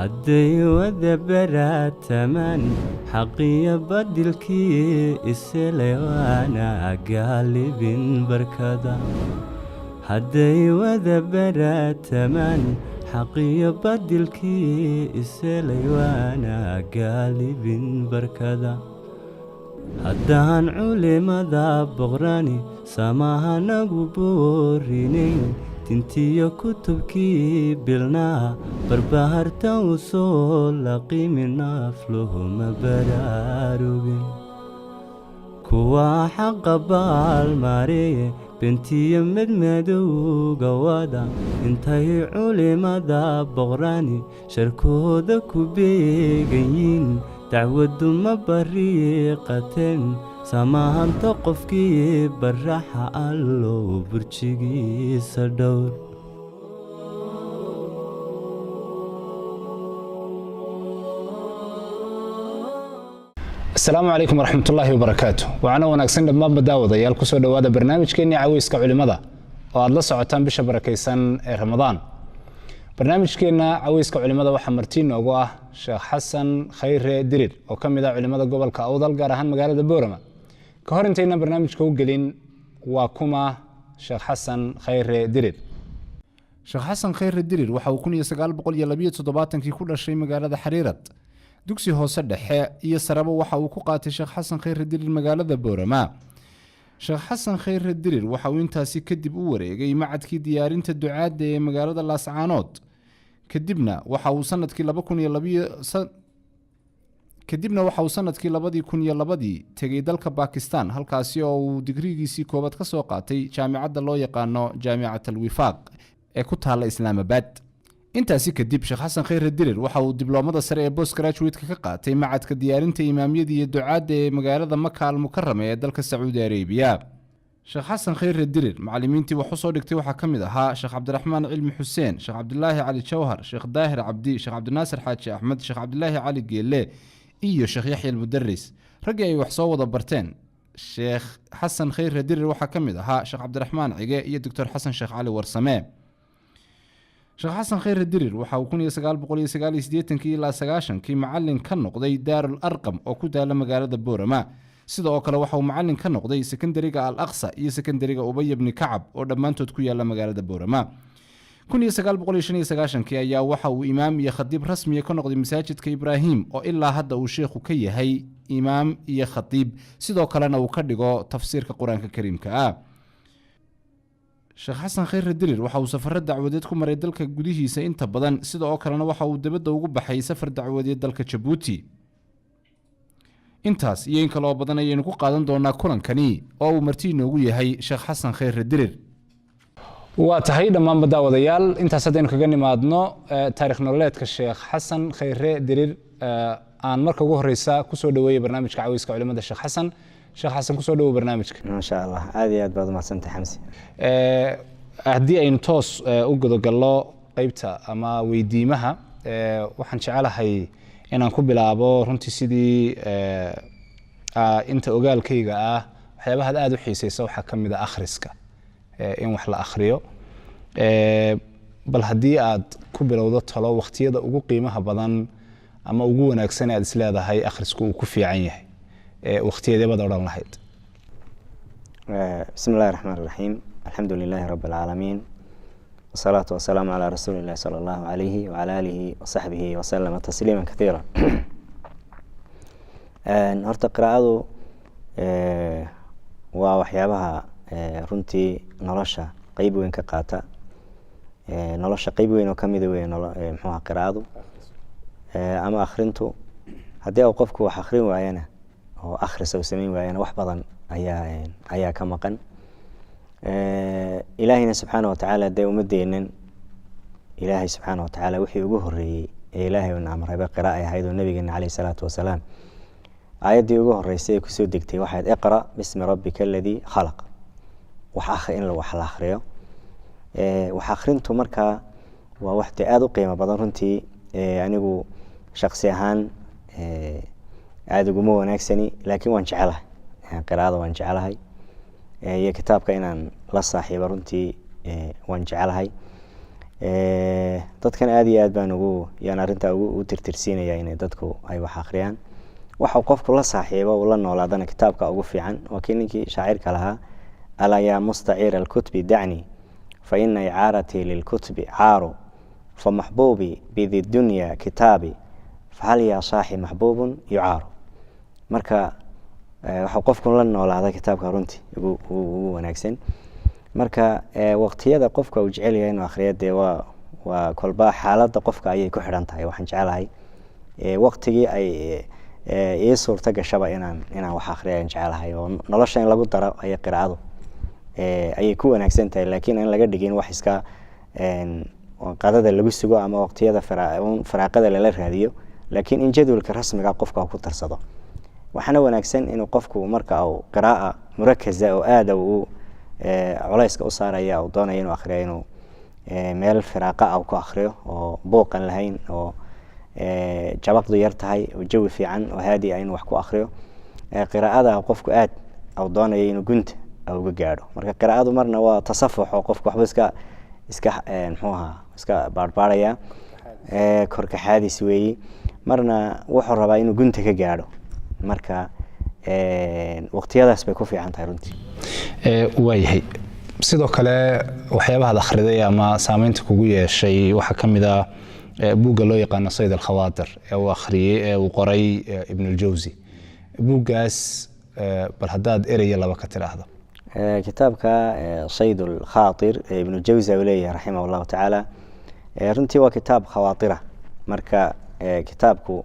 Hadday wada baraatamaan xaqiyo badilkii iselay waana gaalibin barkada. Hadday wada baraatamaan xaqiyo badilkii iselay waana gaalibin barkada. Haddaan culimada boqrani samahanagu boorinayn, tintiyo kutubkii bilnaa barbaharta u soo laqimi, nafluhuma baraarugin. Kuwa xaqa baalmareye bentiyo madmadowga wada, intay culimada boqrani sharkooda ku beeganyiin, dacwadu ma bariiqateen. Samahanta qofkii baraxa, Allow burjigiisa dhowr. Asalaamu calaykum waraxmatullaahi wabarakaatu. Waxaana wanaagsan dhammaanba daawadayaal, kusoo dhowaada barnaamijkeennii Caweyska Culimada oo aad la socotaan bisha barakaysan ee Ramadaan. Barnaamijkeenna Caweyska Culimada waxaa marti noogu ah Sheekh Xasan Khayre Dirir oo ka mid ah culimada gobolka Awdal, gaar ahaan magaalada Boorama. Ka hor intaynan barnaamijka u gelin, waa kuma Sheekh Xasan Khayre Dirir? Sheekh Xasan Khayre Dirir waxa uu 1972kii ku dhashay magaalada Xariirad. Dugsi hoose, dhexe iyo sareba waxa uu ku qaatay Sheekh Xasan Khayre Dirir magaalada Boorama. Sheekh Xasan Khayre Dirir waxa uu intaasi kadib u wareegay macadkii diyaarinta ducaadda ee magaalada Laascaanood. Kadibna waxa uu sanadkii laba kun iyo labiyo kadibna waxa uu sanadkii 2002dii tegey dalka Bakistan, halkaasi oo uu digrigiisii koowaad ka soo qaatay jaamicadda loo yaqaano Jaamicat Alwifaaq ee ku taalla Islaamabad. Intaasi kadib Sheekh Xasan Khayre Dirir waxa uu dibloomada sare ee post graduate-ka ka qaatay macadka diyaarinta imaamyada iyo ducaadda ee magaalada Maka Almukarama ee dalka Sacuudi Arabiya. Sheekh Xasan Khayre Dirir macallimiintii wax usoo dhigtay waxaa ka mid ahaa Sheekh Cabdiraxmaan Cilmi Xuseen, Sheekh Cabdilaahi Cali Jawhar, Sheekh Daahir Cabdi, Sheekh Cabdinaasir Xaaji Axmed, Sheekh Cabdilaahi Cali Geele iyo Sheekh Yaxya Almudaris. Raggii ay wax soo wada barteen Sheekh Xasan Khayre Dirir waxaa ka mid ahaa Sheekh Cabdiraxmaan Cige iyo Doctor Xasan Sheekh Cali Warsame. Sheekh Xasan Khayre Dirir waxa uu 1989kii ilaa 90kii macalin ka noqday Daarul Arqam oo ku taala magaalada Boorama. Sida oo kale waxa uu macalin ka noqday sekondariga Al Aqsa iyo sekondariga Ubay bni Kacab oo dhammaantood ku yaala magaalada Boorama. 1995kii ayaa waxa uu imaam iyo khatiib rasmiya ka noqday masaajidka Ibraahim, oo ilaa hadda uu sheikhu ka yahay imaam iyo khatiib, sidoo kalena uu ka dhigo tafsiirka Qur-aanka Kariimka ah. Sheekh Xasan Khayre Dirir waxa uu safaro dacwadeed ku maray dalka gudihiisa inta badan, sida oo kalena waxa uu dibadda ugu baxay safar dacwadeed dalka Jabuuti. Intaas iyo in kale oo badan ayaynu ku qaadan doonaa kulankani oo uu marti inoogu yahay Sheekh Xasan Khayre Dirir. Waa tahay dhammaanba daawadayaal, intaas haddaynu kaga nimaadno taarikh nololeedka Sheekh Xasan Khayre Dirir, aan marka ugu horeysa kusoo dhaweeyey barnaamijka Caweyska Culimada Sheekh Xasan. Sheekh Xasan, kusoo dhawow barnaamijka. Maasha Allah, aad iyo aad baad umahadsantay, Xamsi. Haddii aynu toos u gudagallo qeybta ama weydiimaha, waxaan jecelahay inaan ku bilaabo runtii sidii inta ogaalkayga ah, waxyaabahaad aada u xiiseysa waxaa ka mid a akhriska, in wax la akhriyo. Bal haddii aad ku bilowdo talo wakhtiyada ugu qiimaha badan ama ugu wanaagsan aad isleedahay akhrisku uu ku fiican yahay, wakhtiyadee baad odhan lahayd? Bismi illahi raxmaan raxiim, alxamdu lilaahi rabi alcaalamiin, wasalaatu wasalaamu calaa rasuuli illahi sala allahu alayhi wacala aalihi wasaxbihi wasalama tasliima kathiira. Horta qiraa'adu waa waxyaabaha runtii nolosha qeyb weyn ka qaata, nolosha qeyb weyn oo kamida wey muxuuha qiraa'adu ama akhrintu. Haddii uu qofku wax akhrin waayana oo akhris uu sameyn waayana, wax badan ayaa ka maqan. Ilaahayna subxaana watacaala dee ummadeennan, Ilaahay subxaana watacaala wixii ugu horeeyey ee Ilaahay una amrayba qira ay ahayd, oo nabigeena caleyhi salaatu wasalaam aayaddii ugu horeysay ee kusoo degtay waxayd "Iqra bismi rabbika aladii khalaq", wax akhri, in wax la akhriyo. Wax akhrintu markaa waa wax dee aada u qiimo badan runtii. Anigu shaksi ahaan aada uguma wanaagsani, laakiin waan jecelahay qiraa'ada, waan jecelahay iyo kitaabka inaan la saaxiibo runtii waan jecelahay. Dadkan aada iyo aad baan ugu yaan arrintaa ugu u tirtirsiinaya inay dadku ay wax akhriyaan. Waxa uu qofku la saaxiibo uu la noolaadana kitaabka ugu fiican. Waa kii ninkii shaacirka lahaa: "Alaa yaa mustaciira alkutbi dacni, fa ina icaaratii lilkutbi caaru, famaxbuubii bidi dunya kitaabi, fahal yaa saaxi maxbuubun yucaaru?" Marka waxuu qofku la noolaada kitaabka runtii ugu wanaagsan. Marka waqtiyada qofka uu jecel yahay inuu akhriyo, dee waa kolba xaaladda qofka ayay ku xidhan tahay. Waxaan jecelahay waqtigii ay ii suurto gashaba inaan wax akhriyo ayaan jecelahay, oo nolosha in lagu daro ayay qiraa'adu ayay ku wanaagsan tahay, laakiin in laga dhigin wax iska qadada lagu sugo ama waqtiyada firaaqada lala raadiyo, laakiin in jadwalka rasmiga qofka ku darsado. Waxaana wanaagsan inuu qofku marka uu qiraa'a murakaza oo aada uu culayska u saaraya uu doonayo inuu akhriyo, inuu meel firaaqa ah ku akhriyo oo buuqan lahayn oo jabaqdu yar tahay oo jawi fiican oo haadi ah inuu wax ku akhriyo, qiraa'ada qofku aad uu doonayo inuu gunta uga gaadho. Marka qiraa'adu marna waa tasafux oo qofku waxba iska muxuu ahaa, iska baarbaaraya, korkaxaadis weeyi, marna wuxuu rabaa inuu gunta ka gaadho. Marka waqtiyadaas bay ku fiican tahay runtii. Waayahay. Sidoo kale waxyaabahaad akhriday ama saameynta kugu yeeshay waxaa ka mid ah buugga loo yaqaano Sayd Alkhawaatir ee uu akhriyey, ee uu qoray Ibn Aljawsi. Buuggaas bal haddaad eraya laba ka tidhaahdo. Kitaabka Sayd Alkhaatir ee Ibnu Jawsi uu leeyahay, raximah Allahu tacaala, runtii waa kitaab khawaatira. Marka kitaabku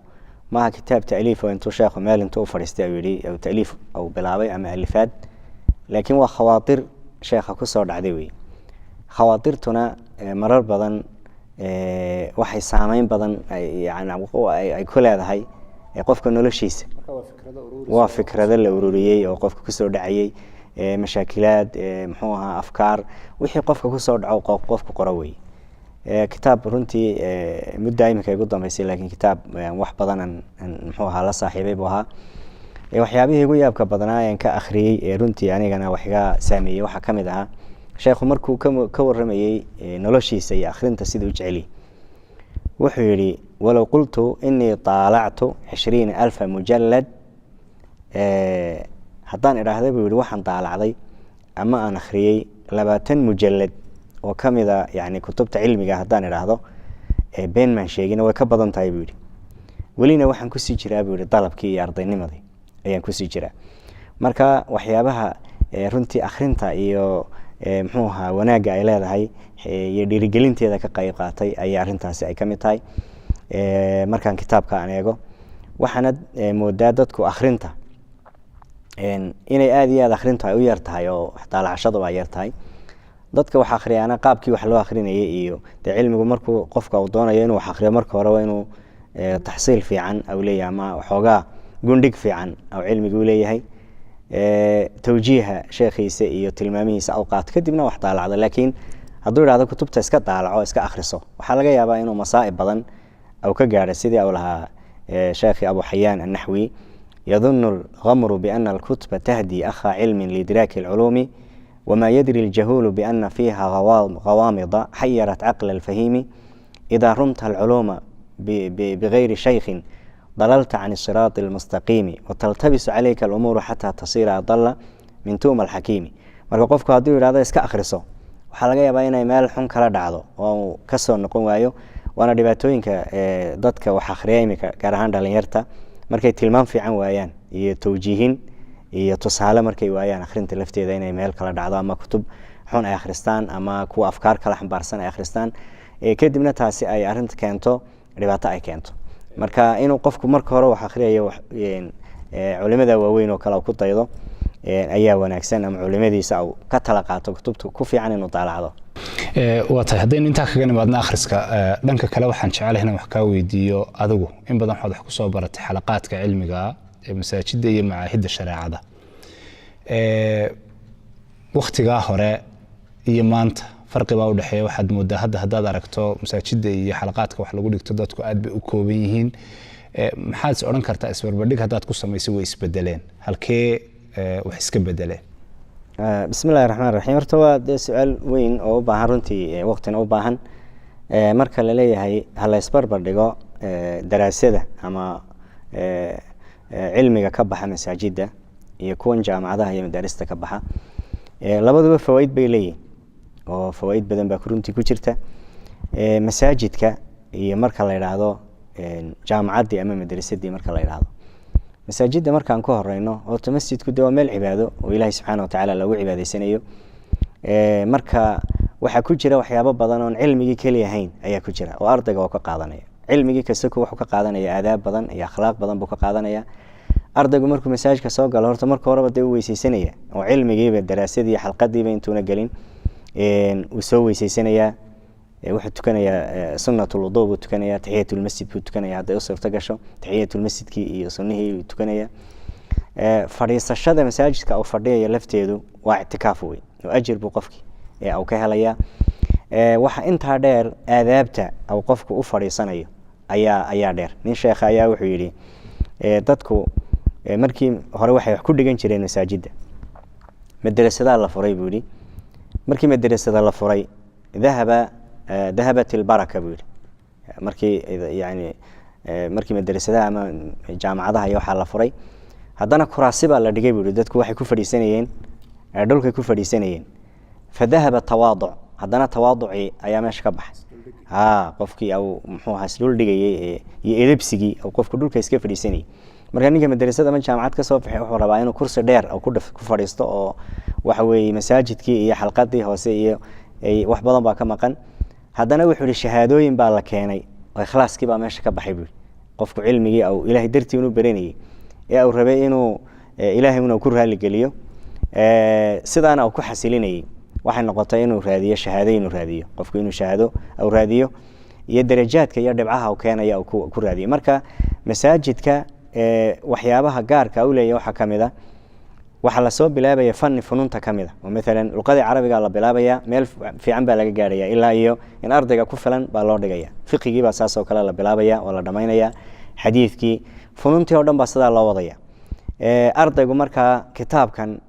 maaha kitaab ta'liif oo intuu sheekhu meel intuu u fadhiistay uu yidhi ta'liif uu bilaabay ama alifaad, laakiin waa khawaatir sheekha kusoo dhacday wey. Khawaatirtuna marar badan waxay saameyn badan yani ay ku leedahay qofka noloshiisa. Waa fikrado la ururiyey oo qofka kusoo dhacayey, mashaakilaad, muxuu ahaa, afkaar, wixii qofka kusoo dhaco qofku qoro wey. Kitaab runtii muddaa iminka igu dambeysay, laakiin kitaab wax badan aan muxuu ahaa la saaxiibay buu ahaa. Waxyaabihii igu yaabka badnaa aan ka akhriyey ee runtii anigana wax iga saameeyey waxaa ka mid ahaa sheekhu markuu ka waramayey noloshiisa iyo akhrinta siduu u jecelyay, wuxuu yidhi: "Walow qultu inii taalactu 20,000 mujalad," haddaan idhaahda buu yihi, "waxaan daalacday ama aan akhriyey 20 mujalad oo ka mida yani kutubta cilmiga," haddaan idhaahdo been maan sheegin, way ka badan tahay buu yidhi. "Welina waxaan kusii jiraa," buu yihi, "dalabkii iyo ardaynimadii ayaan kusii jiraa." Marka waxyaabaha runtii akhrinta iyo muxuu ahaa wanaagga ay leedahay iyo dhiirigelinteeda ka qayb qaatay ayay arrintaasi ay ka mid tahay. Markaan kitaabka aan eego, waxaana moodaa dadku akhrinta inay aada iyo aada akhrintu ay u yar tahay oo daalacashadu ay yar tahay. Dadka wax akhriyaana qaabkii wax loo akhrinayay iyo dee cilmigu markuu qofka uu doonayo inuu wax akhriyo, marka hore waa inuu taxsiil fiican au leeyahay ama waxoogaa gundhig fiican au cilmigu leeyahay, tawjiiha sheekhiisa iyo tilmaamihiisa au qaato, kadibna wax daalacdo. Laakiin hadduu idhahdo kutubta iska daalaco, iska akhriso, waxaa laga yaabaa inuu masaa'ib badan au ka gaadho, sidii au lahaa sheekhi Abu Xayaan Annaxwi: "Yadunu algamru biana alkutba tahdi akha cilmin liidraaki alculuumi, wma yadri aljahuulu biana fiiha ghawaamida xayarat caqla alfahiimi. Idaa rumta alculuuma bigayri shaykhin dalalta can isiraati almustaqiimi, wataltabisu calayka alumuuru xataa tasiira adalla min tuuma alxakiimi." Marka qofku hadduu yidhahdo iska akhriso, waxaa laga yaabaa inay meel xun kala dhacdo oo uu kasoo noqon waayo. Waana dhibaatooyinka dadka wax akhriya imika, gaar ahaan dhalinyarta, markay tilmaam fiican waayaan iyo tawjiihin iyo tusaale markay waayaan, akhrinta lafteeda inay meel kala dhacdo, ama kutub xun ay akhristaan ama kuwa afkaar kala xambaarsan ay akhristaan, kadibna taasi ay arrinta keento, dhibaato ay keento. Marka inuu qofku marka hore wax akhriyayo culimada waaweyn oo kale ku daydo ayaa wanaagsan, ama culimadiisa uu ka tala qaato kutubta ku fiican inuu daalacdo. Waa tahay. Haddaynu intaa kaga nimaadna akhriska, dhanka kale waxaan jecelahay inaan wax kaa weydiiyo. Adigu in badan waxaad wax ku soo baratay xalaqaadka cilmiga ee masaajidda iyo macaahidda shareecada. Wakhtigaa hore iyo maanta farqi baa udhexeeya. Waxaad moodaa hadda haddaad aragto masaajidda iyo xalaqaadka wax lagu dhigto, dadku aad bay u kooban yihiin. Maxaad is odhan kartaa isbarbardhig haddaad ku samaysay way isbedeleen? Halkee wax iska bedeleen? Bismi Illahi Raxmaan Raxiim. Horta waa dee su-aal weyn oo u baahan runtii waqtina u baahan. Marka la leeyahay ha la isbarbar dhigo daraasada ama cilmiga ka baxa masaajidda iyo kuwan jaamacadaha iyo madaarista ka baxa, labaduba fawaaid bay leeyihin oo fawaaid badan baa runtii ku jirta. Masaajidka iyo marka la idhaahdo jaamacaddii ama madrasadii marka la idhaahdo masaajidda, markaan ku horeyno, horta masjidku de waa meel cibaado oo Ilaahay subxaana watacaala loogu cibaadaysanayo. Marka waxaa ku jira waxyaabo badan oon cilmigii keli ahayn ayaa ku jira oo ardayga oo ka qaadanaya cilmigii kasaku, wuxuu ka qaadanaya aadaab badan iyo akhlaaq badan buu ka qaadanaya. Ardaygu markuu masaajidka soo galo, horta marka horeba dee u weyseysanaya oo cilmigiiba, daraasadii, xalqadiiba intuuna gelin uu soo weyseysanayaa. Wuxuu tukanayaa sunatulwudu buu tukanayaa, taxiyatulmasjid buu tukanaya hadday u suurto gasho, taxiyatulmasjidkii iyo sunnihii buu tukanaya. Fadhiisashada masaajidka uu fadhiyayo lafteedu waa ictikaaf wey oo ajir buu qofkii uu ka helayaa. Waxa intaa dheer aadaabta uu qofku u fadhiisanayo ayaa dheer. Nin sheekha ayaa wuxuu yidhi, dadku markii hore waxay wax ku dhigan jireen masaajidda, madrasadaa la furay buu yidhi. Markii madrasada la furay, dahabat ilbaraka buu yidhi. Markii yani markii madrasadaha ama jaamacadaha iyo waxaa la furay, haddana kuraasi baa la dhigay buu yidhi. Dadku waxay ku fadhiisanayeen dhulkay ku fadhiisanayeen. Fadahaba tawaaduc, haddana tawaaducii ayaa meesha ka baxay. Ha qofkii au muxuu ahaa isdhul dhigayay iyo edebsigii au qofku dhulka iska fadhiisanayay. Marka ninka madrasada ama jaamacad ka soo baxay wuxuu rabaa inuu kursi dheer au ku fadhiisto oo waxa weeye masaajidkii iyo xalqadii hoose iyo wax badan baa ka maqan. Haddana wuxuu yihi shahaadooyin baa la keenay oo ikhlaaskii baa meesha ka baxay buu yihi. Qofku cilmigii au Ilaahay dartii inuu baranayay ee uu rabay inuu Ilaahay una ku raaligeliyo, sidaana uu ku xasilinayay, waxay noqotay inuu raadiyo shahaado, inuu raadiyo qofku inuu shahaado uu raadiyo iyo darajaadka iyo dhibcaha uu keenaya uu ku raadiyo. Marka masaajidka waxyaabaha gaarka u leeyahay waxaa ka mid a waxaa lasoo bilaabaya fani fununta ka mid a oo maalan luqadii carabiga la bilaabaya, meel fiican baa laga gaarhaya, ilaa iyo in ardayga ku filan baa loo dhigaya. Fiqigii baa saas oo kale la bilaabaya oo la dhamaynaya, xadiidkii, fununtii oo dhan baa sidaa loo wadaya. Ardaygu markaa kitaabkan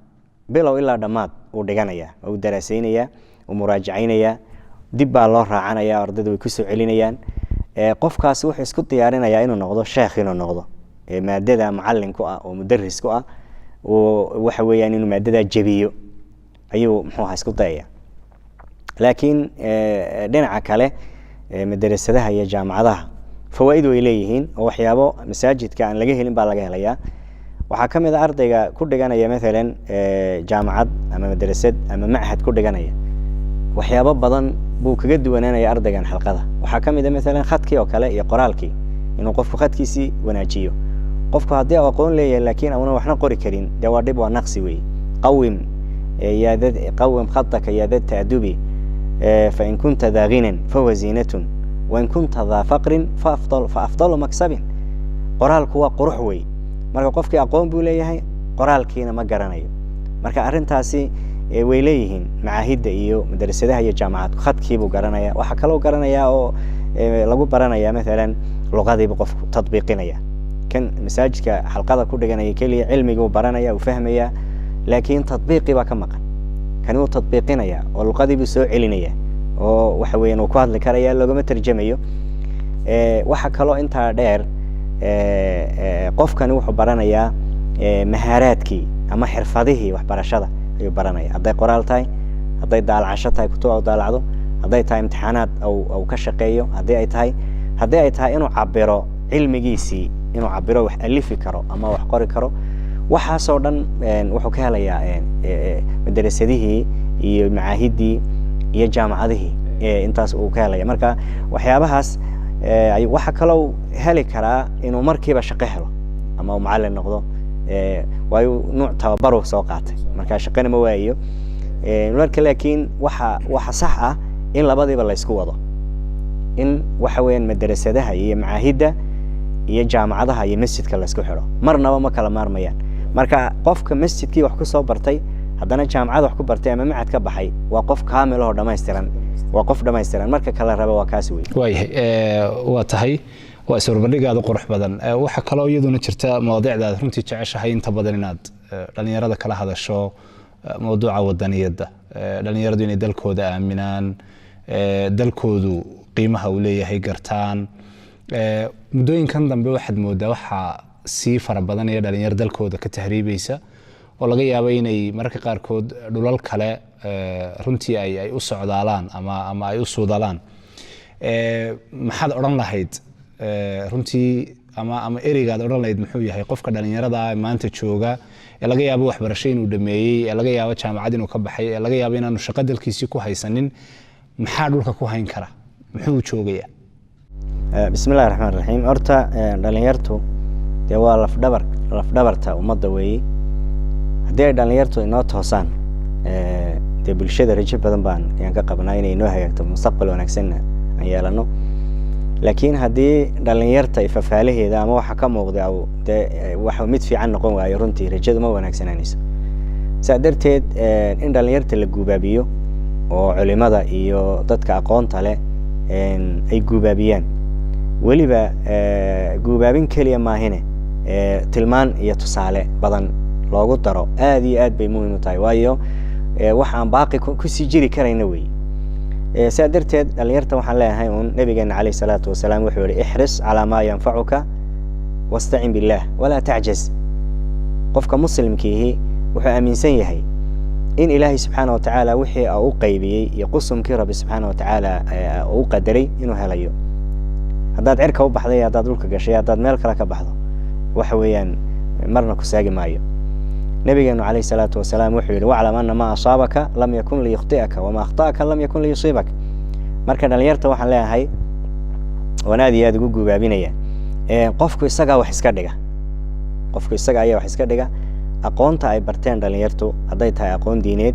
bilow ilaa dhammaad uu dhiganaya, uu daraaseynaya, uu muraajacaynaya, dib baa loo raacanaya, ardaydu way kusoo celinayaan. Qofkaasi wuxuu isku diyaarinayaa inuu noqdo sheekh, inuu noqdo maadada macalin ku ah oo mudaris ku ah, uu waxa weeyaan inuu maadadaa jebiyo ayuu muxuu ahaa isku dayaya. Laakiin dhinaca kale madrasadaha iyo jaamacadaha fawaaid way leeyihiin oo waxyaabo masaajidka aan laga helin baa laga helayaa. Waxaa ka mid a ardayga ku dhiganaya maalan jaamacad ama madrasad ama machad ku dhiganaya, waxyaabo badan buu kaga duwanaanaya ardaygan xalqada. Waxaa ka mid a maalan khadkii oo kale iyo qoraalkii, inuu qofku khadkiisii wanaajiyo. Qofku haddii uu aqoon leeyahay laakiin auna waxna qori karin, dee waa dhib, waa naqsi wey. Qawim yaadad qawim khadaka yaadad ta'dubi, fain kunta daa ghinan fahuwa ziinatun, wain kunta daa faqrin faafdalu maksabin. Qoraalku waa qurux wey. Marka qofkii aqoon buu leeyahay, qoraalkiina ma garanayo. Marka arrintaasi way leeyihiin macaahidda iyo madrasadaha iyo jaamacadku. Khadkiibuu garanaya, waxaa kaloo garanayaa oo lagu baranayaa maalan luqadiibuu qofku tadbiiqinaya. Kan masaajidka xalqada ku dhiganaya keliya cilmigii uu baranaya, uu fahmaya, laakiin tadbiiqii baa ka maqan. Kani wuu tadbiiqinaya oo luqadiibuu soo celinaya oo waxa weeyaan uu ku hadli karaya, loogama tarjamayo. Waxaa kaloo intaa dheer, qofkani wuxuu baranayaa mahaaraadkii ama xirfadihii waxbarashada ayuu baranaya, hadday qoraal tahay, hadday daalacasho tahay, kutub au daalacdo, hadday tahay imtixaanaad au ka shaqeeyo, haddii ay tahay inuu cabiro cilmigiisii, inuu cabiro, wax alifi karo ama wax qori karo. Waxaasoo dhan wuxuu ka helayaa madrasadihii iyo macaahiddii iyo jaamacadihii, intaas uu ka helaya. Marka waxyaabahaas waxaa kaloo heli karaa inuu markiiba shaqo helo ama uu macallin noqdo, waayo nuuc tababaruu soo qaatay, marka shaqana ma waayo. Marka laakiin waxa sax ah in labadiiba la isku wado, in waxa weeyaan madrasadaha iyo macaahidda iyo jaamacadaha iyo masjidka la isku xidho, marnaba ma kala maarmayaan. Marka qofka masjidkii wax ku soo bartay, haddana jaamacad wax ku bartay ama macad ka baxay, waa qof kaamil oo dhammaystiran, waa qof dhammaystiran. Marka kala rabo waa kaas wey. Waayahay, waa tahay, waa isbarbardhigaada qurux badan. Waxaa kaloo iyaduna jirta mawaadiicda aad runtii jeceshahay inta badan inaad dhalinyarada kala hadasho, mawduuca wadaniyadda, dhalinyaradu inay dalkooda aaminaan, dalkoodu Qiimaha uu leeyahay gartaan. Muddooyinkan dambe waxaad moodaa waxaa sii fara badanaya dhalinyaro dalkooda ka tahriibaysa oo laga yaabo inay mararka qaarkood dhulal kale runtii ay u socdaalaan ama ay u suudalaan. Maxaad odhan lahayd runtii ama ereygaad odhan lahayd muxuu yahay qofka dhalinyarada ah ee maanta jooga, ee laga yaabo waxbarasho inuu dhameeyey, ee laga yaabo jaamacad inuu ka baxay, ee laga yaabo inaanu shaqo dalkiisii ku haysanin? Maxaa dhulka ku hayn kara? Muxuu joogayaa? Bismi illahi raxmaan raxiim. Horta dhalinyartu dee waa lafdhabar, lafdhabarta ummadda weeye. Haddii ay dhalinyartu inoo toosaan, dee bulshada rajo badan baan ayaan ka qabnaa inay inoo hagaagto, mustaqbal wanaagsanna aan yeelano. Laakiin haddii dhalinyarta ifafaalaheeda ama waxa ka muuqda uu dee waxa mid fiican noqon waayo, runtii rajadu ma wanaagsananayso. Saa darteed in dhalinyarta la guubaabiyo oo culimada iyo dadka aqoonta leh ay guubaabiyaan, weliba guubaabin keliya maahine, tilmaan iyo tusaale badan loogu daro, aad iyo aad bay muhiim u tahay, waayo wax aan baaqi kusii jiri karayna wey. Saa darteed dhalinyarta waxaan leeyahay uun nabigeena caleyhi salaatu wasalaam wuxuu yihi: "احرص على ما ينفعك واستعن بالله ولا تعجز." Qofka muslimkiihi wuxuu aaminsan yahay in Ilaahay subxaana watacaala wixii u qaybiyey iyo qusumkii Rabbi subxaana watacaala u qadaray inuu helayo. Haddaad cirka u baxday, haddaad dhulka gashay, haddaad meel kale ka baxdo, waxa weeyaan marna ku saagi maayo. Nabigeenu caleyhi salaatu wasalaam wuxuu yihi: "واعلم أن ما أصابك لم يكن ليخطئك وما أخطأك لم يكن ليصيبك." Marka dhalinyarta waxaan leeyahay, waan aad iyo aad ugu gubaabinaya, qofku isagaa wax iska dhiga, qofku isaga ayaa wax iska dhiga. Aqoonta ay barteen dhalinyartu, hadday tahay aqoon diineed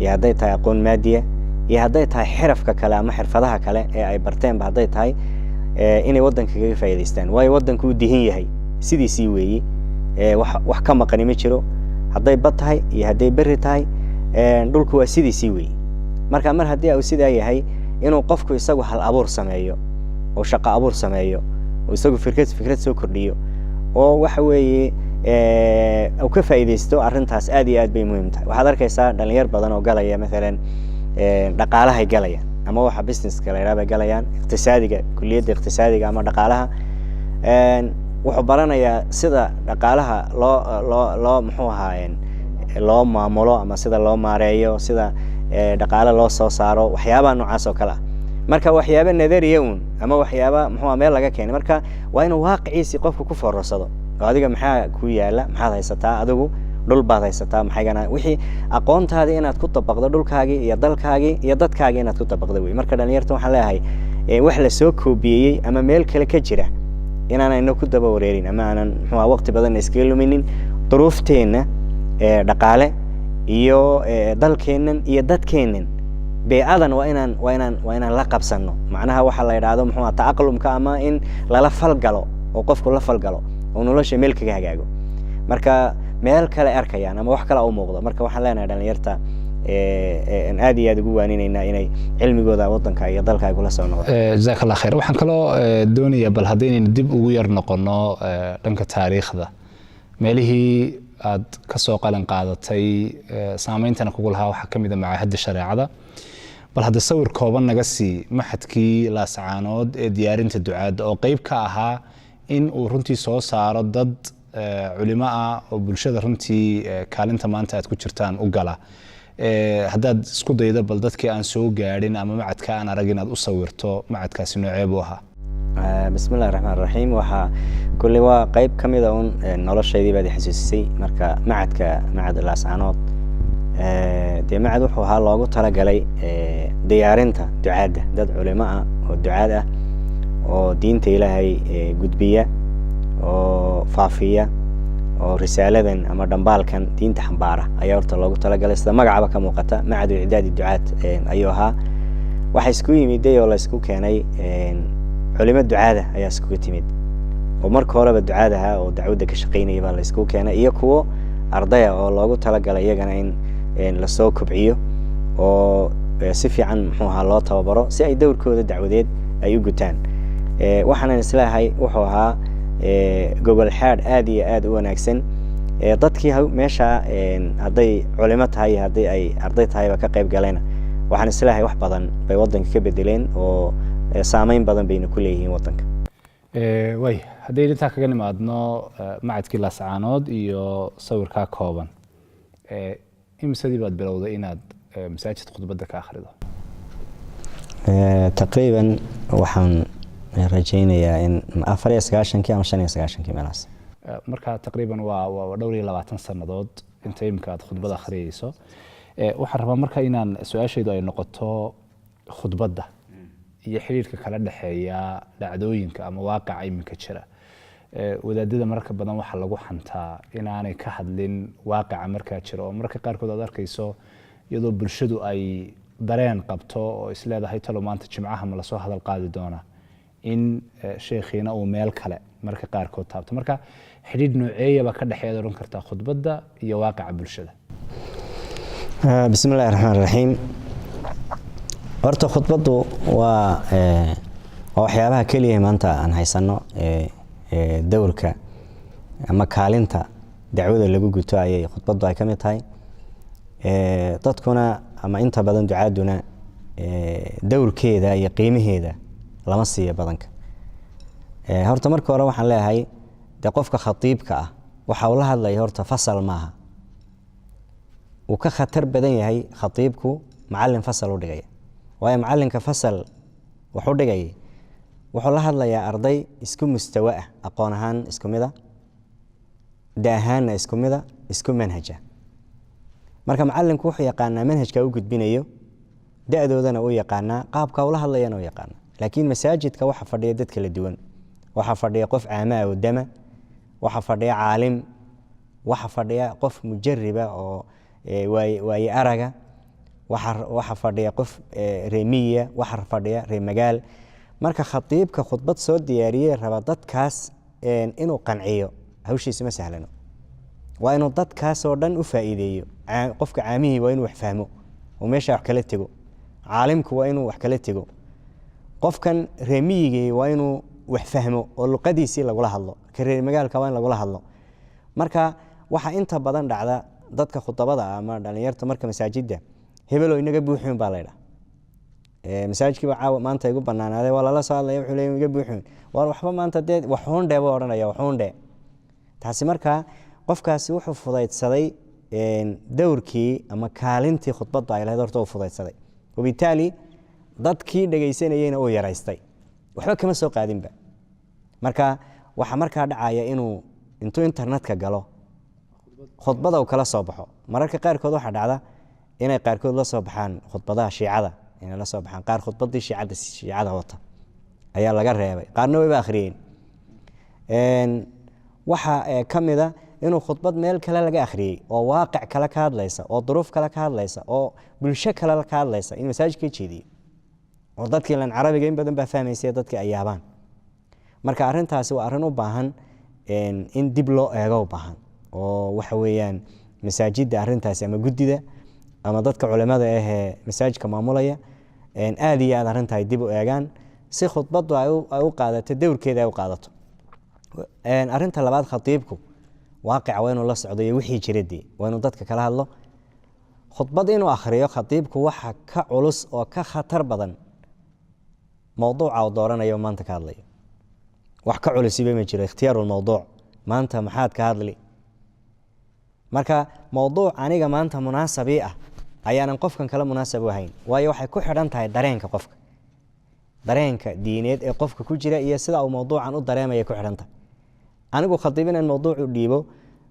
iyo hadday tahay aqoon maadiya iyo hadday tahay xirafka kale ama xirfadaha kale ee ay barteenba hadday tahay, inay waddanka kaga faa'iidaystaan, waayo waddanku uu dihin yahay, sidiisii weeyi, wax ka maqani ma jiro. Hadday bad tahay iyo hadday berri tahay, dhulku waa sidiisii weeyi. Marka mar haddii uu sidaa yahay, inuu qofku isagu hal abuur sameeyo oo shaqo abuur sameeyo oo isagu fikrad soo kordhiyo oo waxa weeye uu ka faa'iidaysto arrintaas, aad iyo aad bay muhiim tahay. Waxaad arkaysaa dhalinyar badan oo galaya mathalan dhaqaalahay galayaan ama waxa businesska la yidhaha bay galayaan, iqtisaadiga, kuliyadda iqtisaadiga ama dhaqaalaha. Wuxuu baranayaa sida dhaqaalaha loo muxuu ahaa loo maamulo ama sida loo maareeyo, sida dhaqaale loo soo saaro, waxyaabaha noocaas oo kale ah. Marka waxyaaba nadariya un ama waxyaaba muxuu meel laga keenay, marka waa inuu waaqiciisii qofku ku foororsado oo adiga maxaa ku yaala, maxaad haysataa adigu, dhul baad haysataa, maxaygana wixii aqoontaadii inaad ku dabaqdo dhulkaagii iyo dalkaagii iyo dadkaagii inaad ku dabaqdo wey. Marka dhalinyarta waxaan leeyahay, wax lasoo koobiyeyey ama meel kale ka jira inaanayna ku daba wareerin ama aanan muxuu waqti badan iskaga luminin. Duruufteenna dhaqaale iyo dalkeennan iyo dadkeennan beecadan waa inaan la qabsano. Macnaha waxaa la yidhaahdo muxuu aha ta'aqlumka ama in lala falgalo oo qofku la falgalo oo nolosha meel kaga hagaago. Marka meel kale arkayaan ama wax kale u muuqdo. Marka waxaan leenahay dhalinyarta aad iyo aad ugu waaninaynaa inay cilmigooda waddanka iyo dalka ay kula soo noqdaan. Jazaak Allah khayr. Waxaan kaloo doonayaa bal haddaynaynu dib ugu yar noqono dhanka taariikhda, meelihii aad ka soo qalin qaadatay saameyntana kugu lahaa waxaa ka mid a macaahadda shareecada. Bal hadda sawir kooban naga sii maxadkii Laascaanood ee diyaarinta ducaadda oo qeyb ka ahaa in uu runtii soo saaro dad culimo ah oo bulshada runtii kaalinta maanta aad ku jirtaan u gala. Haddaad isku daydo bal dadkii aan soo gaadhin ama macadka aan arag inaad u sawirto, macadkaasi noocee buu ahaa? Bismi illahi raxmaan raxiim. Waxaa kulli waa qeyb ka mida un noloshaydii baad i xasuusisay. Marka macadka, macad Laascaanood, dee macad wuxuu ahaa loogu talagalay diyaarinta ducaadda, dad culimo ah oo ducaad ah oo diinta Ilaahay gudbiya oo faafiya oo risaaladan ama dhambaalkan diinta xambaara ayaa horta loogu talagalay. Sida magacaba ka muuqata, macadu icdaadi ducaad ayuu ahaa. Waxaa isku yimiday oo la isku keenay culimo ducaada ayaa iskugu timid oo marka horeba ducaad ahaa oo dacwadda ka shaqeynaya baa la isku keenay, iyo kuwo ardaya oo loogu talagalay iyagana in lasoo kobciyo oo si fiican muxuu ahaa loo tababaro si ay dowrkooda dacwadeed ay u gutaan. Waxaanan isleeyahay wuxuu ahaa gogol xaadh aad iyo aad u wanaagsan. Dadkii meesha, hadday culimo tahay haddii ay arday tahayba, ka qayb galayna, waxaan isleeyahay wax badan bay waddanka ka bedeleen oo Saameyn badan bayna ku leeyihiin wadanka. Way haddaynu intaa kaga nimaadno macadkii Laascaanood iyo sawirkaa kooban, imisadii baad bilowday inaad masaajid khudbadda ka akhrido? Taqriiban waxaan rajaynayaa in 94-kii ama 95-kii meelahaas. Marka taqriiban waa dhowr iyo labaatan sannadood inta imika aad khudbad akhriyeyso. Waxaan rabaa marka inaan su-aashaydu ay noqoto khudbadda iyo xiriirka kala dhexeeya dhacdooyinka ama waaqaca iminka jira. Wadaadada mararka badan waxaa lagu xantaa inaanay ka hadlin waaqica markaa jira, oo mararka qaarkood aad arkayso iyadoo bulshadu ay dareen qabto oo isleedahay, "Talo maanta Jimcaha ma lasoo hadal qaadi doonaa?" in sheekhiina uu meel kale mararka qaarkood taabto. Marka xidhiidh nooceeyaba ka dhexeeyaad odhan kartaa khudbadda iyo waaqica bulshada? Bismi illahi raxmaan raxiim. Horta khudbaddu waa waxyaabaha keliya maanta aan haysano dowrka ama kaalinta dacwada lagu guto ayay khudbaddu ay ka mid tahay. Dadkuna ama inta badan ducaaduna dowrkeeda iyo qiimaheeda lama siiyo badanka. Horta marka hore waxaan leeyahay, dee qofka khatiibka ah waxa uu la hadlaya horta fasal maaha. Uu ka khatar badan yahay khatiibku macalin fasal u dhigaya, waayo macalinka fasal wax u dhigaya wuxuu la hadlayaa arday isku mustawo ah, aqoon ahaan isku mid a, da ahaanna isku mid a, isku manhaja. Marka macalinku wuxuu yaqaanaa manhajka u gudbinayo, da-doodana uu yaqaanaa, qaabka ula hadlayana u yaqaanaa. Laakiin masaajidka waxa fadhiya dad kala duwan. Waxaa fadhiya qof caama ah oo dama, waxaa fadhiya caalim, waxaa fadhiya qof mujariba oo waaye araga, waxaa fadhiya qof reemiya, waxaa fadhiya reer magaal. Marka khatiibka khudbad soo diyaariyey raba dadkaas inuu qanciyo, hawshiisa ma sahlano. Waa inuu dadkaasoo dhan u faa'iideeyo. Qofka caamihii waa inuu wax fahmo oo meesha wax kala tego, caalimku waa inuu wax kala tego, qofkan reemiyigii waa inuu wax fahmo oo luqadiisii lagula hadlo, ka reer magaalka waa in lagula hadlo. Marka waxaa inta badan dhacda dadka khudabada ama dhalinyarta marka masaajidda hebelo inaga buuxin baa laydhaa, masaajidkiiba caawa maanta igu banaanaaday, waa lala soo hadlaya, wuxuu leeyahay iga buuxin, waar waxba maanta dee waxuun dhee buu odhanaya, waxuun dhee. Taasi marka qofkaasi wuxuu fudaydsaday dowrkii ama kaalintii khudbaddu ay lahayd. Horta uu fudaydsaday, wabitaali dadkii dhegaysanayeyna uu yaraystay, waxba kama soo qaadinba. Marka waxaa markaa dhacaya inuu intuu internetka galo khudbada uu kala soo baxo. Mararka qaarkood waxaa dhacda inay qaarkood la soo baxaan khudbadaha Shiicada, inay la soo baxaan qaar khudbadii Shiicada wata ayaa laga reebay, qaarna wayba akhriyeen. Waxaa ka mida inuu khudbad meel kale laga akhriyey oo waaqic kale ka hadlaysa oo duruuf kale ka hadlaysa oo bulsho kale ka hadlaysa in masaajidka jeediyo, oo dadkii lan Carabiga in badan baa fahmaysa, dadkii ay yaabaan. Marka arrintaasi waa arrin u baahan in dib loo eego u baahan, oo waxa weeyaan masaajidda arrintaasi ama guddida ama dadka culimada ahee masaajidka maamulaya aada iyo aad arrinta ay dib u eegaan si khudbaddu ay u qaadato dowrkeeda ay u qaadato. Arrinta labaad, khatiibku waaqica waa inuu la socdo iyo wixii jiradii, waa inuu dadka kala hadlo. Khudbad inuu akhriyo khatiibku waxa ka culus oo ka khatar badan mowduuca uu dooranayo maanta ka hadlayo. Wax ka culusiba ma jiro ikhtiyaaru lmowduuc. Maanta maxaad ka hadli? Marka mowduuc aniga maanta munaasabii ah ayaanan qofkan kale munaasab u ahayn, waayo waxay ku xidhan tahay dareenka qofka, dareenka diineed ee qofka ku jira iyo sida uu mowduucan u dareemaya ku xidhan tahay. Anigu khatiib inaan mowduuc u dhiibo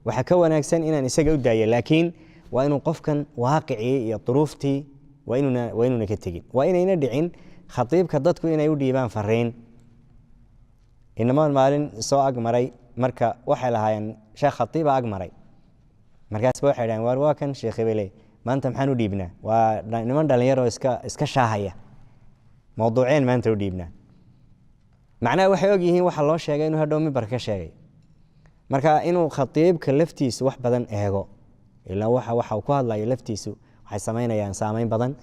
waxaa ka wanaagsan inaan isaga u daayo, laakiin waa inuu qofkan waaqicii iyo duruuftii waa inuuna ka tegin. Waa inayna dhicin khatiibka dadku inay u dhiibaan fariin. Inamaan maalin soo agmaray, marka waxay lahaayeen sheekh khatiiba agmaray, markaasba waxay dhaheen, "Waar waa kan sheekh hebele, maanta maxaan u dhiibnaa?" Waa niman dhalinyaro iska shaahaya. "Mawduuceen maanta u dhiibnaa?" Macnaha waxay og yihiin waxa loo sheegay inuu hadhow mimbarka ka sheegay. Marka inuu khatiibka laftiisu wax badan eego, ilaa waxa uu ku hadlayo laftiisu waxay samaynayaan saameyn badan,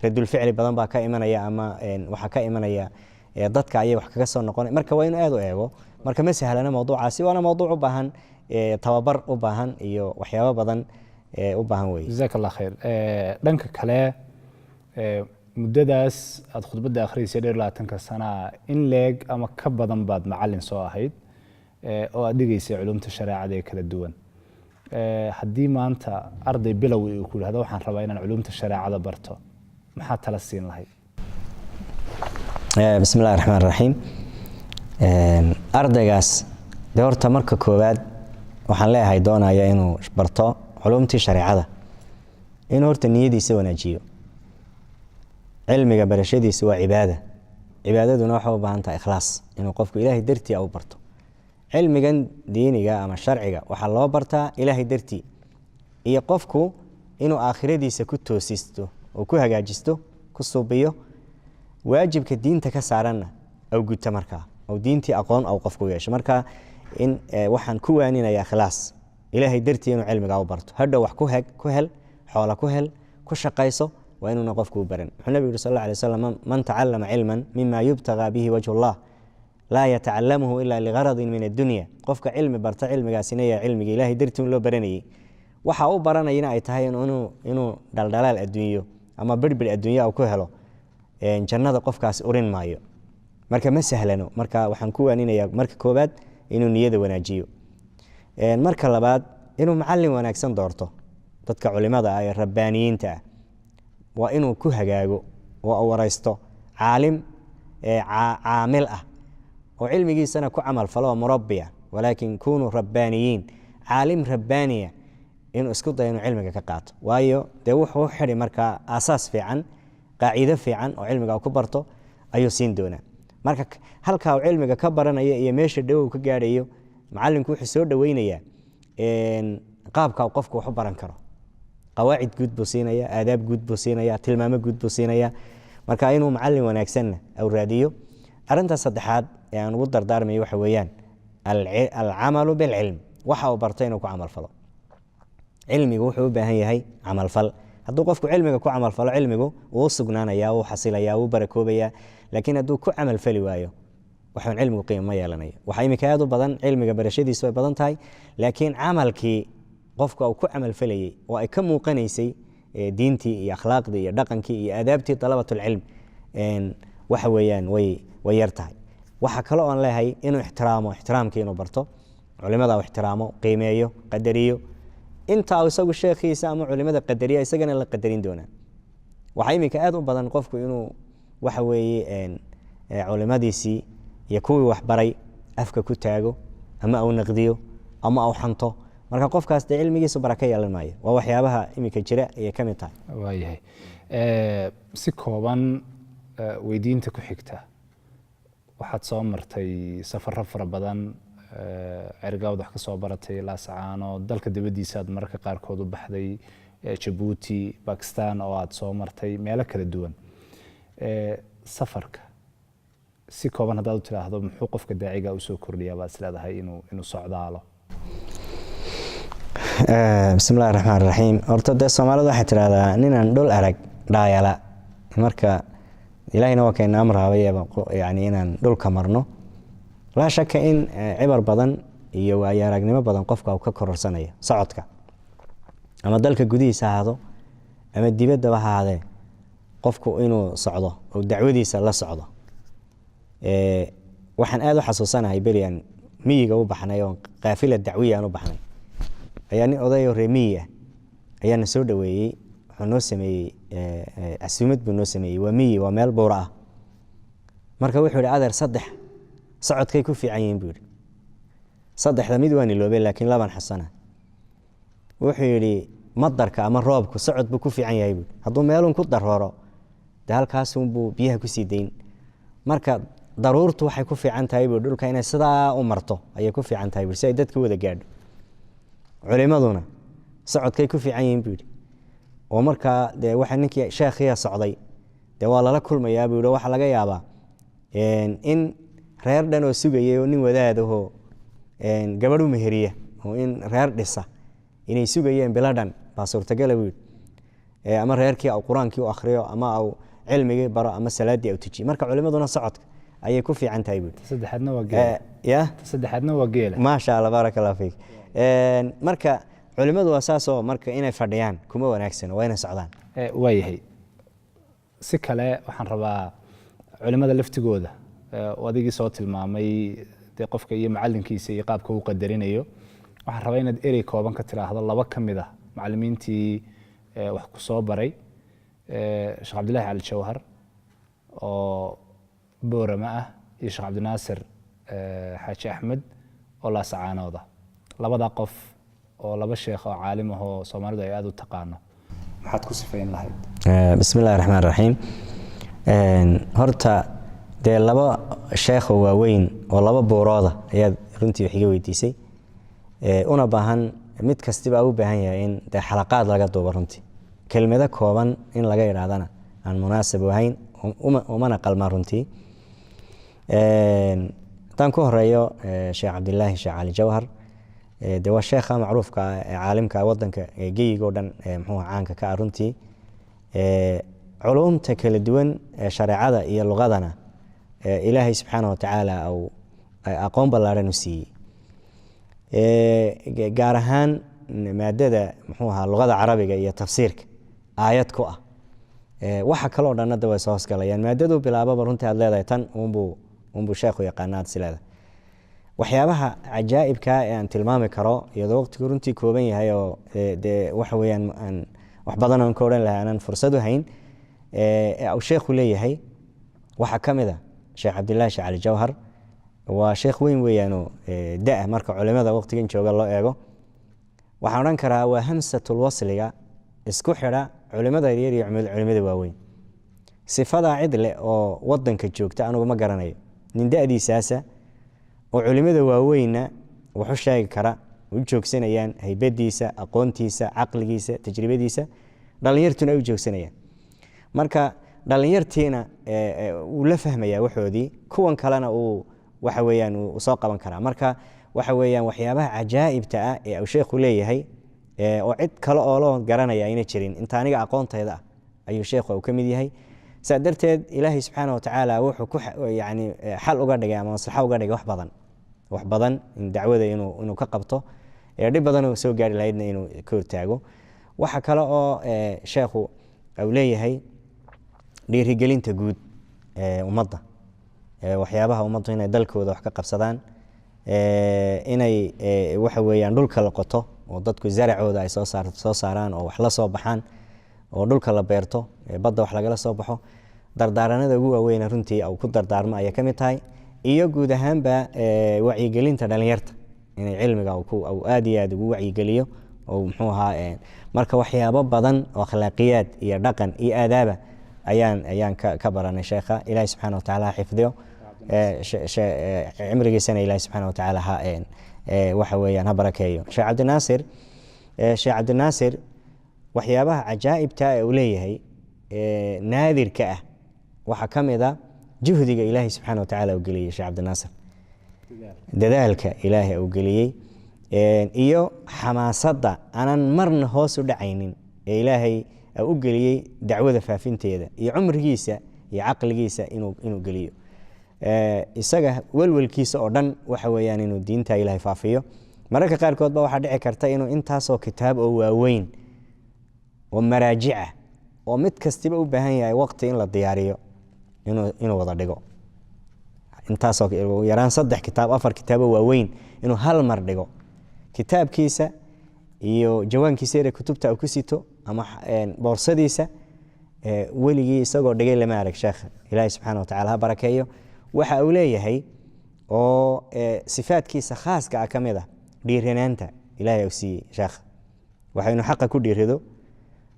radulficli badan baa ka imanaya ama waxaa ka imanaya dadka ayay wax kaga soo noqonay. Marka waa inuu aada u eego. Marka ma sahlana mawduucaasi, waana mawduuc u baahan tababar u baahan iyo waxyaabo badan u baahan weye. Jazaak Allah khayr. Dhanka kale, Muddadaas aada khudbadda akhriyeysay dheer 20-ka sanaa in leeg ama ka badan baad macallin soo ahayd oo aad dhigaysay culumta shareecada ee kala duwan. Haddii maanta arday bilow uu ku yidhahdo waxaan rabaa inaan culumta shareecada barto, maxaa tala siin lahayd? Bismi illahi raxmaan raxiim. Ardaygaas dee horta marka koowaad waxaan leeyahay doonaya inuu barto culumtii shareecada, inuu horta niyadiisa wanaajiyo. Cilmiga barashadiisa waa cibaada, cibaadaduna waxay u baahan tahay ikhlaas, inuu qofku Ilaahay dartii u barto. Cilmigan diiniga ama sharciga waxaa loo bartaa Ilaahay dartii iyo qofku inuu aakhiradiisa ku toosisto oo ku hagaajisto, ku suubiyo, waajibka diinta ka saaranna au guto, markaa oo diintii aqoon au qofku yeesho. Marka in waxaan ku waaninaya ikhlaas, Ilaahay dartii inuu cilmiga u barto. Hadhow wax ku hel, xoola ku hel, ku shaqayso, waa inuuna qofku u baran. Wuxuu nabigu yuri sal alla alay wasalam: "Man tacallama cilman mima yubtagaa bihi wajhu Allah, laa yatacalamuhu ila ligaradin min addunya." Qofka cilmi barta, cilmigaasina yaa cilmiga Ilahay dartii un loo baranayey, waxa u baranayana ay tahay inuu dhaldhalaal adduunyo ama birbir adduunya uu ku helo, jannada qofkaasi urin maayo. Marka ma sahlano. Marka waxaan ku waaninayaa marka koowaad inuu niyada wanaajiyo, marka labaad inuu macalin wanaagsan doorto. Dadka culimada ah ee rabbaaniyiinta ah waa inuu ku hagaago oo wareysto caalim caamil ah oo cilmigiisana ku camal falo oo murabbiya. "Walaakin kunuu rabbaaniyiin." Caalim rabbaaniya inuu isku dayo inuu cilmiga ka qaato, waayo dee wuxuu xidhi markaa aasaas fiican, qaacido fiican oo cilmiga ku barto ayuu siin doonaa. Marka halkaa uu cilmiga ka baranayo iyo meesha dhow uu ka gaadhayo, macalinku wuxuu soo dhoweynayaa qaabka uu qofku wax u baran karo. Qawaacid guud buu siinaya, aadaab guud buu siinaya, tilmaamo guud buu siinaya. Marka inuu macalin wanaagsanna au raadiyo. Arrinta saddexaad ee aan ugu dardaarmayo waxa weeyaan alcamalu bilcilm, waxa uu bartay inuu ku camalfalo. Cilmigu wuxuu u baahan yahay camalfal. Hadduu qofku cilmiga ku camalfalo, cilmigu wuu sugnaanaya, wuu xasilaya, wuu barakoobayaa. Laakiin hadduu ku camalfali waayo, waxaan cilmigu qiimo ma yeelanayo. Waxaa iminka aad u badan, cilmiga barashadiisu way badan tahay, laakiin camalkii qofka uu ku camalfalayey oo ay ka muuqanaysay diintii iyo akhlaaqdii iyo dhaqankii iyo aadaabtii dalabatulcilm, waxa weeyaan way yar tahay. Waxaa kaloo aan leeyahay inuu ixtiraamo, ixtiraamkii inuu barto, culimada uu ixtiraamo, qiimeeyo, qadariyo. Intaa isagu sheekhiisa ama culimada qadariya, isagana la qadarin doonaa. Waxaa iminka aad u badan qofku inuu waxa weeye culimadiisii iyo kuwii waxbaray afka ku taago ama uu naqdiyo ama uu xanto. Marka qofkaas dee cilmigiisu baraka yeelan maayo. Waa waxyaabaha iminka jira ayay ka mid tahay. Waayahay, si kooban weydiinta ku xigta: waxaad soo martay safaro fara badan, Cergaawad wax ka soo baratay, Laasacaano, dalka dibaddiisa aad mararka qaarkood u baxday, Jabuuti, Bakistan oo aad soo martay, meelo kala duwan. Safarka si kooban haddaad u tidhaahdo, muxuu qofka daaciga usoo kordhiyaa baad is leedahay inuu socdaalo? Bismi illahi raxmaan raxiim. Horta dee Soomaalida waxay tidhahdaa ninaan dhul arag dhaayala. Marka Ilaahina waa kayna amraabayaba yani inaan dhulka marno. Laa shaka in cibar badan iyo waayo aragnimo badan qofka uu ka kororsanayo socodka, ama dalka gudihiisa ha ahaado ama dibaddaba ha ahaadee, qofku inuu socdo oo dacwadiisa la socdo. Waxaan aada u xasuusanahay beri aan miyiga u baxnay oo qaafila dacwiya aan u baxnay, ayaa nin odayoo reer miyi ah ayaa na soo dhaweeyey. Wuxuu noo sameeyey casuumad buu noo sameeyey. Waa miyi, waa meel buura ah. Marka wuxuu yihi: "Adeer, saddex socodkay ku fiican yihiin," buu yihi. Saddexda mid waan iloobay, laakiin labaan xasana. Wuxuu yidhi: "Madarka ama roobku socod buu ku fiican yahay," buu. "Hadduu meelun ku darooro, dee halkaasunbuu biyaha kusii dayn. Marka daruurtu waxay ku fiican tahay," buu, "dhulka inay sidaa u marto ayay ku fiican tahay," buu, "si ay dadka wada gaadho. Culimaduna socodkay ku fiican yihiin," buu yidhi. "Oo markaa dee waxa ninkii sheekhiya socday dee waa lala kulmayaa," buu yidhi. "Waxaa laga yaabaa in reer dhan oo sugayay oo nin wadaadahoo gabadh u meheriya oo in reer dhisa inay sugayeen bilo dhan baa suurtagala," buu yidhi. "Ama reerkii au Qur-aankii u akhriyo ama au cilmigii baro ama salaaddii au tujiyo. Marka culimaduna socodka ayay ku fiican tahay," buu yidhi. Saddexaadna waa geela. Ya. Saddexaadna waa geela. Maasha Allah, baaraka Allah fiik. Marka culimadu waa saasoo, marka inay fadhiyaan kuma wanaagsano, waa inay socdaan. Waayahay. Si kale waxaan rabaa culimada laftigooda, oo adigii soo tilmaamay dee qofka iyo macalinkiisa iyo qaabka uu qadarinayo, waxaan rabaa inaad erey kooban ka tiraahdo laba ka mid ah macalimiintii wax ku soo baray, Sheekh Cabdillahi Cali Jawhar oo Boorama ah iyo Sheekh Cabdinaasir Xaaji Axmed oo Laasacaanooda, labada qof oo laba sheekh oo caalim ah oo Soomaalidu ay aada u taqaano, maxaad ku sifayn lahayd? Bismi illahi raxmaan raxiim. Horta dee laba sheekh oo waaweyn oo laba buurooda ayaad runtii wax iga weydiisay, una baahan mid kastiba u baahan yahay in dee xalaqaad laga duubo. Runtii kelmado kooban in laga idhaahdana aan munaasib u ahayn, umana qalmaan runtii. Haddaan ku horeeyo Sheekh Cabdilaahi Sheekh Cali Jawhar, dee waa sheekha macruufka ah ee caalimka ah wadanka geyiga oo dhan, muxuu caanka ka ah runtii, culumta kala duwan ee shareecada iyo luqadana Ilaahay subxaana watacaala uu aqoon ballaaran u siiyey, gaar ahaan maadada muxuu ahaa luqada Carabiga iyo tafsiirka aayad ku ah. Waxa kaloo dhanna da way soo hoosgalayaan. Maadaduu bilaababa runtii aad leedahay tan unbuu sheekhu yaqaana aad is leedahay. Waxyaabaha cajaa'ibka ee aan tilmaami karo, iyadoo waqtigu runtii kooban yahay oo dee waxa weeyaan aan wax badan oon ka odhan lahaa aanan fursad u hayn, ee uu sheekhu leeyahay waxaa ka mid a Sheekh Cabdillahi Sheekh Cali Jawhar waa sheekh weyn weeyaanoo da marka culimada waqtigan jooga loo eego. Waxaan odhan karaa waa hamsatul wasliga isku xidha culimada yaryar iyo culimada waaweyn. Sifadaa cid leh oo wadanka joogta anugu ma garanayo, nin da'diisaasa oo culimada waaweynna waxu sheegi kara, u joogsanayaan haybadiisa, aqoontiisa, caqligiisa, tajribadiisa, dhalinyartuna ay u joogsanayaan. Marka dhalinyartiina wuu la fahmayaa waxoodii, kuwan kalena uu waxa weeyaan uu soo qaban karaa. Marka waxa weeyaan waxyaabaha cajaa'ibta ah ee uu sheekhu leeyahay, oo cid kale oo loo garanaya ayna jirin inta aniga aqoontayda ah, ayuu sheekhu uu ka mid yahay. Saa darteed Ilaahay subxaana watacaala wuxuu ku yani xal uga dhigay ama maslaxo uga dhigay wax badan, wax badan in dacwada inuu ka qabto, dhib badan oo soo gaari lahaydna inuu ka hortaago. Waxa kale oo sheekhu uu leeyahay dhiirigelinta guud ee ummadda, waxyaabaha ummaddu inay dalkooda wax ka qabsadaan, inay waxa weeyaan dhulka la qoto oo dadku zaracooda ay soo saaraan oo wax la soo baxaan oo dhulka la beerto, badda wax lagala soo baxo. Dardaaranada ugu waaweyna runtii uu ku dardaarmo ayay ka mid tahay, iyo guud ahaanba wacyigelinta dhalinyarta inay cilmiga uu aad iyo aad ugu wacyigeliyo oo muxuu ahaa. Marka waxyaabo badan oo akhlaaqiyaad iyo dhaqan iyo aadaaba ayaan ka baranay sheekha. Ilaahi subxaana watacaala ha xifdiyo cimrigiisana, Ilaahi subxaana watacaala ha waxa weeyaan ha barakeeyo. Sheekh Cabdinaasir waxyaabaha cajaa'ibta ee uu leeyahay naadirka ah waxaa ka mid a juhdiga Ilaahay subxaana watacaala uu geliyey Sheekh Cabdinaasir, dadaalka Ilaahay uu geliyey iyo xamaasadda aanan marna hoos u dhacaynin ee Ilaahay u geliyey dacwada faafinteeda, iyo cumrigiisa iyo caqligiisa inuu geliyo. Isaga welwelkiisa oo dhan waxa weeyaan inuu diinta Ilaahay faafiyo. Mararka qaarkood ba waxaa dhici karta inuu intaasoo kitaab oo waaweyn oo maraajica oo mid kastiba u baahan yahay waqti in la diyaariyo inuu wada dhigo. Intaasoo ugu yaraan saddex kitaab, afar kitaabo waaweyn inuu hal mar dhigo, kitaabkiisa iyo jawaankiisa yare kutubta uu ku sito ama boorsadiisa, weligii isagoo dhigay lama arag sheekha. Ilaahay subxaana watacaala ha barakeeyo. Waxa uu leeyahay oo sifaadkiisa khaaska ah ka mid ah dhiiranaanta Ilaahay uu siiyey sheekha, waxa inuu xaqa ku dhiirido,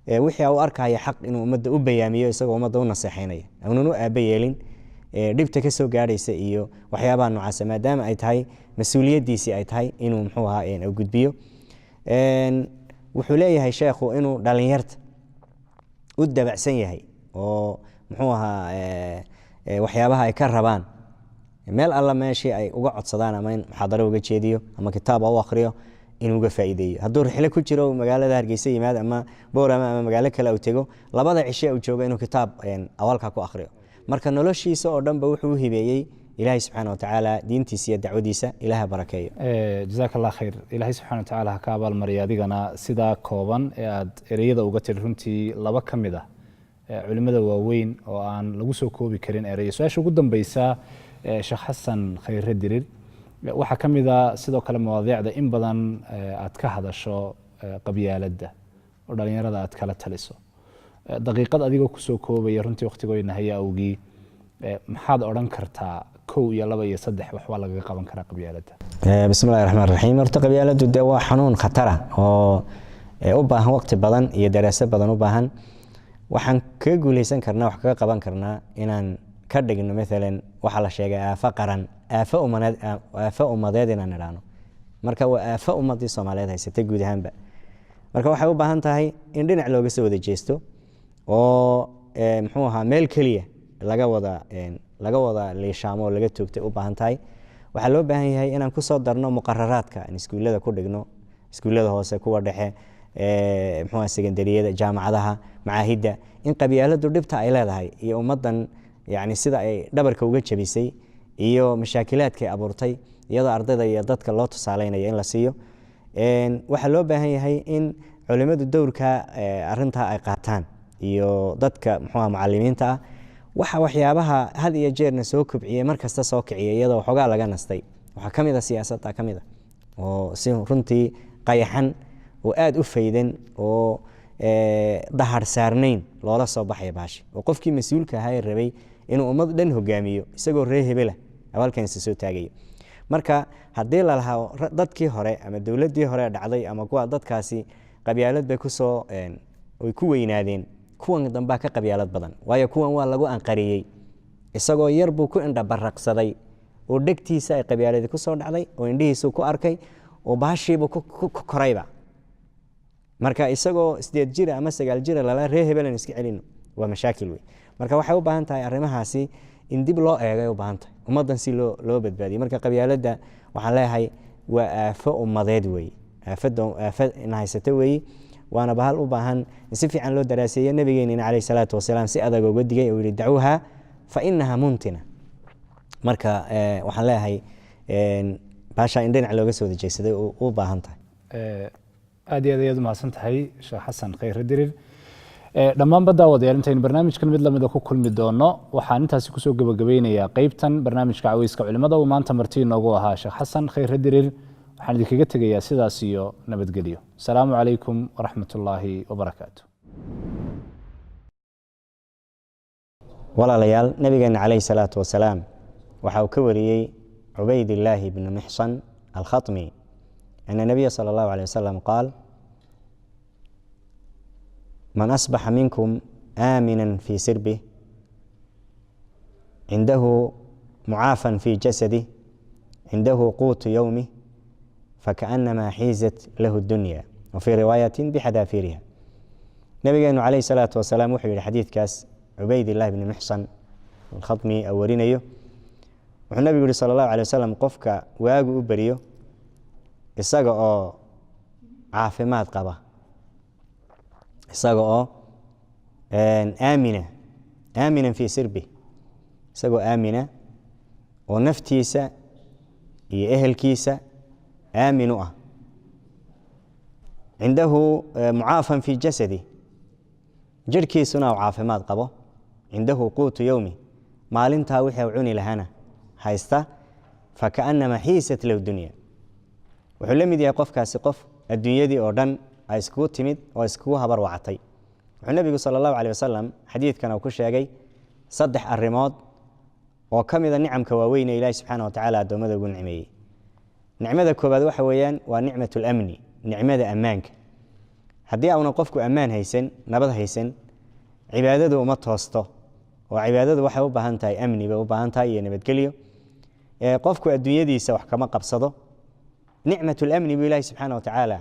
wixii uu arkaya xaq inuu ummadda u bayaamiyo, isagoo ummadda u naseexaynaya uunan u aaba yeelin dhibta ka soo gaadhaysa iyo waxyaabaha noocaasa, maadaama ay tahay mas-uuliyaddiisii ay tahay inuu muxuu ahaa u gudbiyo. Wuxuu leeyahay sheekhu inuu dhalinyarta u dabacsan yahay oo muxuu ahaa waxyaabaha ay ka rabaan meel alla meeshii ay uga codsadaan, ama in muxaadaro uga jeediyo ama kitaab u akhriyo, inuu uga faa'iideeyo. Hadduu rixlo ku jiro magaalada Hargeysa yimaad ama Boorama ama magaalo kale uu tego, labada cishe uu joogo inuu kitaab awalka ku akhriyo. Marka noloshiisa oo dhanba wuxuu u hibeeyey Ilaahay subxaana watacaala diintiisa iyo dacwadiisa. Ilaaha barakeeyo. Jazaak Allah khayr. Ilaahay subxana watacaala ha ka abaalmariya adigana sidaa kooban ee aad ereyada uga tiri runtii laba ka mid ah. Culimmada waaweyn oo aan lagu soo koobi karin erey. Su-aasha ugu dambeysa, Sheekh Xasan Khayre Dirir, waxaa ka mid a sidoo kale mawaadiicda in badan aad ka hadasho qabyaaladda oo dhalinyarada aad kala taliso. Daqiiqad adigoo kusoo koobaya, runtii waqtigoyna haya awgii, maxaad odhan kartaa kow iyo laba iyo saddex waxbaa lagaga qaban karaa qabyaaladda? Bismi illahi raxmaan raxiim. Horta qabyaaladdu dee waa xanuun khatara oo u baahan waqti badan iyo daraasad badan u baahan. Waxaan kaga guuleysan karnaa, wax kaga qaban karnaa, inaan ka dhigno maalan waxaa la sheegay aafo qaran, aafo umaneed, aafo ummadeed inaan idhaahno. Marka waa aafo ummadii Soomaaliyeed haysatay guud ahaanba. Marka waxay u baahan tahay in dhinac looga soo wada jeesto oo muxuu ahaa meel keliya laga wada liishaamo oo laga toogtay u baahan tahay. Waxaa loo baahan yahay inaan kusoo darno muqararaadka aan iskuullada ku dhigno, iskuullada hoose, kuwa dhexe, muxuu ahaa sekandariyada, jaamacadaha, macaahidda, in qabyaaladu dhibta ay leedahay iyo ummaddan yani sida ay dhabarka uga jabisay iyo mashaakilaadka ay abuurtay, iyadoo ardayda iyo dadka loo tusaaleynaya in la siiyo. Waxaa loo baahan yahay in culimadu dowrka arintaa ay qaataan iyo dadka muxuu ahaa mucalimiinta ah. Waxa waxyaabaha had iyo jeerna soo kobciyey, mar kasta soo kiciyay iyadoo waxoogaa laga nastay, waxaa ka mid a siyaasadda ka mid a oo si runtii qayaxan oo aada u faydan oo dahar saarnayn loola soo baxaya baashi, oo qofkii mas-uulka ahaa ee rabay inuu ummad dhan hogaamiyo isagoo reer hebela abaalkan isa soo taagayo. Marka haddii la lahaa dadkii hore ama dowladdii hore dhacday ama kuwa dadkaasi qabyaalad bay kusoo way ku weynaadeen, kuwan dambaa ka qabyaalad badan, waayo kuwan waa lagu anqariyey. Isagoo yar buu ku indhabaraqsaday oo dhegtiisa ay qabyaaladi kusoo dhacday oo indhihiisuu ku arkay oo baashiibuu ku korayba. Marka isagoo 8 jira ama 9 jira lala reer hebelan iska celino, waa mashaakil wey. Marka waxay u baahan tahay arrimahaasi in dib loo eegay u baahan tahay ummaddan si loo badbaadiyo. Marka qabyaaladda waxaan leeyahay waa aafo ummadeed weeye, aafada aafo in haysato weeye, waana bahal u baahan in si fiican loo daraaseeyo. Nabigeenina caleyhi salaatu wasalaam si adag uga digay oo yihi: "Dacuuha fa inaha muntina." Marka waxaan leeyahay baasha in dhinac looga soo wada jeedsaday u baahan tahay. Aad iyo aad ayaad umahadsan tahay, Sheekh Xasan Khayre Dirir. Dhammaanba daawadayaal, intaynu barnaamijkan mid lamida ku kulmi doono, waxaan intaasi kusoo gebagabeynayaa qeybtan barnaamijka Caweyska Culimada uu maanta marti inoogu ahaa Sheekh Xasan Khayre Dirir. Waxaan idinkaga tegayaa sidaas iyo nabadgelyo. Asalaamu calaykum waraxmat ullaahi wabarakaatu. Walaalayaal, nabigeena caleyhi salaatu wasalaam waxa uu ka wariyey Cubaydillaahi bni Mixsan Alkhatmi ana nabiya sala allahu aleyh wasalam qaal: "Man asbaxa minkum aamina fii sirbih, cindahu mucaafan fii jasadih, cindahu quutu yowmih, fakaأnama xiizat lahu dunya." Wa fii riwaayati bixadaafiriha. Nabigeenu caleyhi salaatu wasalaam wuxuu yihi, xadiidkaas Cubaydillahi bni Mixsan Alkhatmi warinayo, wuxuu nabigu yihi sala allahu alay wasalam: qofka waagu u beriyo isaga oo caafimaad qaba, isaga oo aamina, aaminan fii sirbi, isagoo aamina oo naftiisa iyo ehelkiisa aamin u ah, cindahu mucaafan fii jasadi, jirhkiisuna uu caafimaad qabo, cindahu quutu yowmi, maalintaa wixii uu cuni lahaana haysta, fakaأnama xiisat lahu dunya, wuxuu la mid yahay qofkaasi qof adduunyadii oo dhan ay iskugu timid oo iskugu habar wacatay. Wuxuu nebigu sala allahu aleyh wasalam xadiidkan uu ku sheegay saddex arrimood oo ka mida nicamka waaweyn ee Ilaahi subxaana wa tacaala addoommada ugu nicmeeyey. Nicmada koowaad waxa weeyaan waa nicmat lamni, nicmada ammaanka. Haddii auna qofku ammaan haysan, nabad haysan, cibaadadu uma toosto, oo cibaadadu waxay u baahan tahay amni bay u baahan tahay iyo nabadgelyo. Qofku adduunyadiisa wax kama qabsado. Nicmat lamni buu Ilaahi subxaana wa tacaala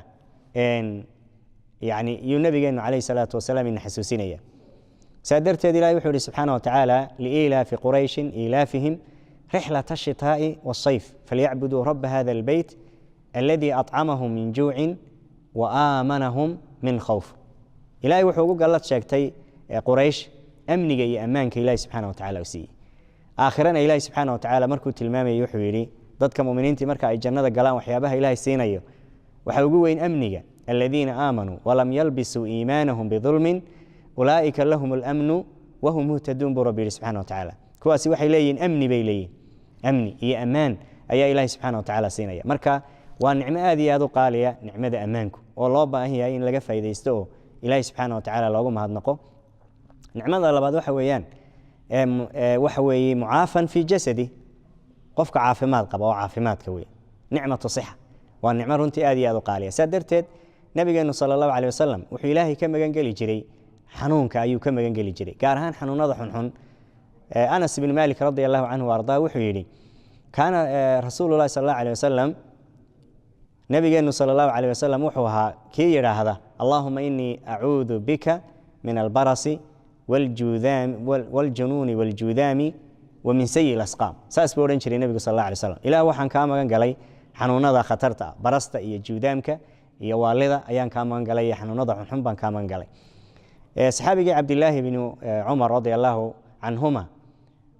yani yuu nabigeenu caleyhi salaatu wasalaam ina xasuusinaya. Saa darteed Ilahi wuxuu yihi subxaana wa tacaala: "Liilaafi Qurayshin iilaafihim rixlata ashitaa'i waasayf falyacbuduu raba hada albeyt aladii acamahum min juucin wa aamanahum min khawf." Ilahay wuxuu ugu gallad sheegtay Quraysh amniga iyo ammaanka Ilahi subxaana wa tacala u siiyey. Aakhirana Ilahi subxaana wa tacaala markuu tilmaamayay wuxuu yidhi dadka muminiintii marka ay jannada galaan waxyaabaha Ilaahay siinayo waxaa ugu weyn amniga: "Aladiina aamanuu walam yalbisuu iimaanahum bidulmin Ulaa'ika lahum alamnu wahum muhtaduun, buu Rabbi yidhi subxana wa tacaala. Kuwaasi waxay leeyihin amni bay leeyihin, amni iyo ammaan ayaa Ilaahay subxaana wa tacaala siinaya. Marka waa nicmo aad iyo aad u qaaliya nicmada ammaanku, oo loo baahan yahay in laga faa'iidaysto oo Ilaahay subxaana wa tacaala loogu mahadnaqo. Nicmada labaad waxa weeyaan waxa weeye mucaafan fii jasadi, qofka caafimaad qaba oo caafimaadka wey, nicmatu sixa, waa nicmo runtii aad iyo aad u qaaliya. Saa darteed nabigeenu sala Allahu caleyh wasalam wuxuu Ilaahay ka magan geli jiray xanuunka, ayuu ka magan geli jiray, gaar ahaan xanuunada xunxun. Anas ibn Malik radi Allahu canhu wa ardaa wuxuu yidhi: kaana rasuulu llahi sala Allahu aleyh wasalam, nabigeenu sala Allahu caleyh wasalam wuxuu ahaa kii yidhaahda: "Allahuma inii acuudu bika min albarasi waljunuuni waljuudaami wa min sayi lasqaam." Saas buu odhan jiray nebigu sal Allah alay slam: "Ilaah, waxaan kaa magan galay xanuunada khatarta ah, barasta iyo juudaamka iyo waalida ayaan kaa magan galay, iyo xanuunada xunxun baan kaa magan galay." Saxaabigii Cabdilaahi bnu Cumar radia Allahu canhuma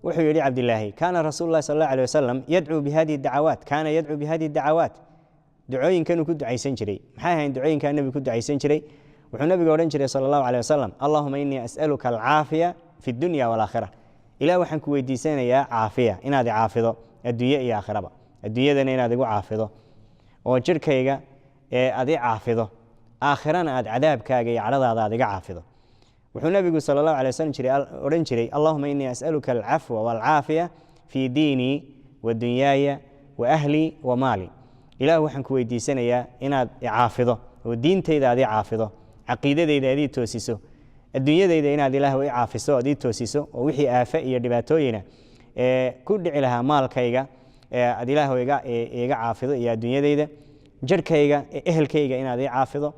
wuxuu yidhi Cabdilaahi: kaana rasuulu llahi sal Allah alay wasalam yadcuu bihadihi dacawaat, kaana yadcuu bihadihi dacawaat, ducooyinkanuu ku ducaysan jiray. Maxay ahayn ducooyinkaa nebigu ku ducaysan jiray? Wuxuu nabigu odhan jiray sala Allahu aleyh wasalam: "Allahuma inii as'aluka alcaafiya fi dunya walaakhira." Ilah, waxaan ku weydiisanayaa caafiya, inaad i caafido adduunye iyo aakhiraba, adduunyadana inaad igu caafido oo jirhkayga aad i caafido, aakhirana aad cadaabkaaga iyo cadhadaada aad iga caafido. Wuxuu nabigu sala Allahu alay wasalam jiray odhan jiray: "Allahuma inii as'aluka alcafwa walcaafiya fii diinii wa dunyaaya wa ahlii wa maali." Ilaah, waxaan ku weydiisanayaa inaad i caafido oo diintayda aad i caafido, caqiidadayda aad ii toosiso, adduunyadayda inaad Ilaah i caafiso, aad ii toosiso, oo wixii aafe iyo dhibaatooyina ee ku dhici lahaa maalkayga aad Ilaah iga caafido, iyo adduunyadayda, jirhkayga, ehelkayga inaad ii caafido,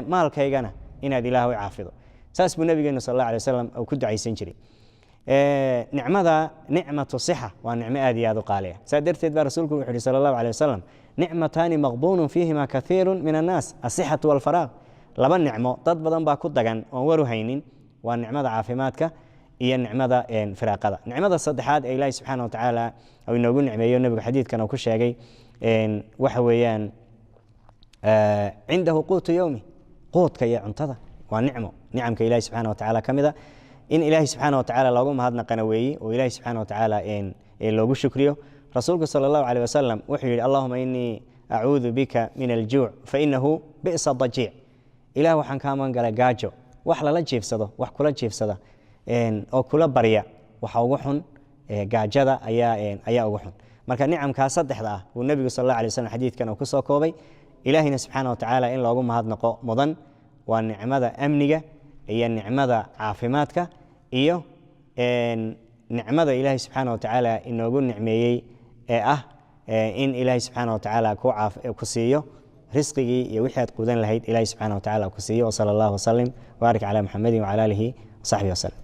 maalkaygana inaad Ilaah i caafido. Saas buu nabigeenu sal Allah alay wasalam uu ku ducaysan jiray. Nicmada nicmatu sixa waa nicmo aad iyo aad u qaaliya. Saa darteed baa rasuulku wuxu uhi sala Allahu alay wasalam: "Nicmataani maqbuunun fiihima kathiiru min annaas, asixatu walfaraaq." Laba nicmo dad badan baa ku dagan oon waru haynin, waa nicmada caafimaadka iyo nicmada firaaqada. Nicmada saddexaad ee Ilaahi subxaana watacaala uu inoogu nicmeeyo, nebigu xadiidkan uu ku sheegay, waxa weeyaan cindahu quutu yowmi, quudka iyo cuntada, waa nicmo nicamka Ilahi subxaana watacaala ka mid a. In Ilaahi subxaana watacaala loogu mahadnaqana weeyi oo Ilaahi subxaana watacaala loogu shukriyo. Rasuulku sala Allahu aleyh wasalam wuxuu yidhi: "Allahuma inii acuudu bika min aljuuc fainahu bi'sa dajiic." Ilaah, waxaan kaa magan galay gaajo. Wax lala jiifsado, wax kula jiifsada oo kula barya, waxa ugu xun gaajada ayaa ugu xun. Marka nicamkaa saddexda ah buu nebigu sal Allah alay waslam xadiidkan uu ku soo koobay. Ilaahina subxaana watacaala in loogu mahadnaqo mudan waa nicmada amniga iyo nicmada caafimaadka iyo nicmada Ilaahay subxaana watacaala inoogu nicmeeyey ee ah in Ilaahay subxaana watacaala ku siiyo risqigii iyo wixii aad quudan lahayd, Ilahay subxaana watacaala ku siiyo. Wsala Allahu wasalim wbaarik calaa Muxamedin wcala aalihi wasaxbihi wasalam.